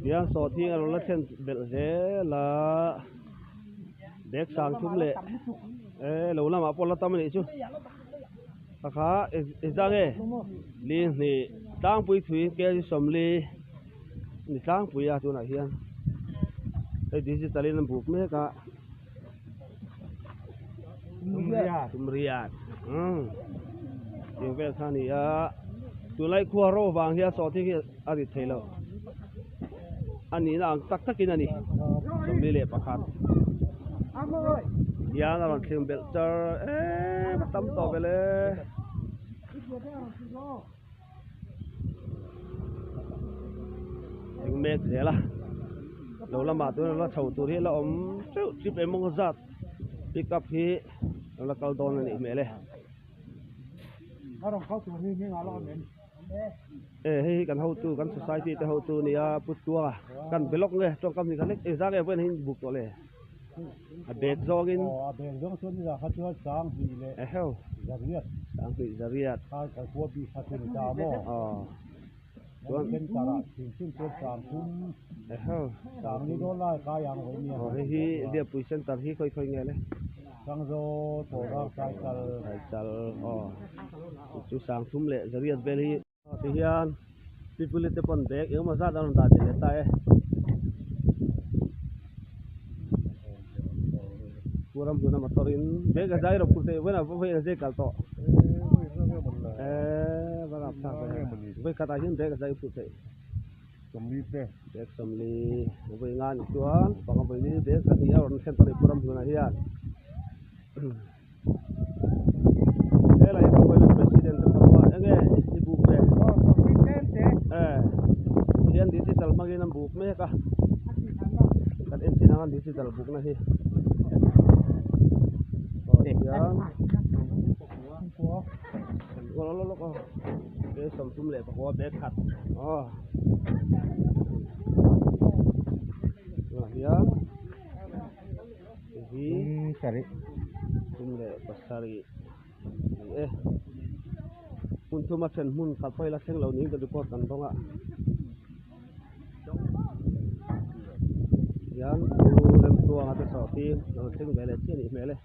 Tiang sawhthing a lo la thlen belh zel a bag sang thum leh eh lo lamah pawh la tam a nih chu pakha engzah nge li hnih tlangpui thui kg sawmli a ni tlangpui a tunah hian hei digital in an buk mek a tumriat umm tiang vel kha a ni a tunlai khua ro vang hian sawhthing hi a rit thei lo a nihna ang tak takin a ni 21 hian a rawn thleng belh char em a tam tawh vel e. Eng mek zel a lo lamah chuan a la chho tur hi a la awm teuh trip emaw zat pick up hi a la kal dawn a nih hmel e. E hei hi kan hotu kan society te hotu a nia Pu Tuanga kan be lawk nge tawngkam hi kha hlek engzah nge vawiin hi buk tawh le a bag zawngin a bag zawng chuan nizan kha chuan sanghnih leh eheu zariat sanghnih zariat kha kan khua bik kha chu ni ta maw aw chuan center ah hrim hrim chuan sangthum eheu sangli dawn lai kai ang vawiin nia aw hei hi Lianpui center hi khawi khawi nge le Changzawl Pawrang Saichal Saichal aw chu sangthum leh zariat vel hi Ti hian pipuli te pawn bag engemaw zat an rawn dah belh leh ta e. Pu Ramhluna motor in bag a zai rawh phur thei vawiin ah vawiin a zai kal tawh eee va rap thlak ve vawi khat ah hian bag a zai phur thei bag sawmli vawi nga ni chuan panga vawi li bag pahnih a rawn thlen tawh a ni Pu Ramhluna hian. Helai hi Government President te pawh a enge i buk ve eh hian digital hmangin an buk mek a kan en chin anga digital bukna hi aw tihian aw lawk lawk aw bag sawmthum leh pakua bag khat aw tunah hian. Hi sarih thum leh pasarih ni e hmun thuma then hmun khat pawh hi la thleng lo niin ka report kan dawng a hian pu Remtluanga te sawh hi a rawn thleng ve leh chiah a nih hmel e.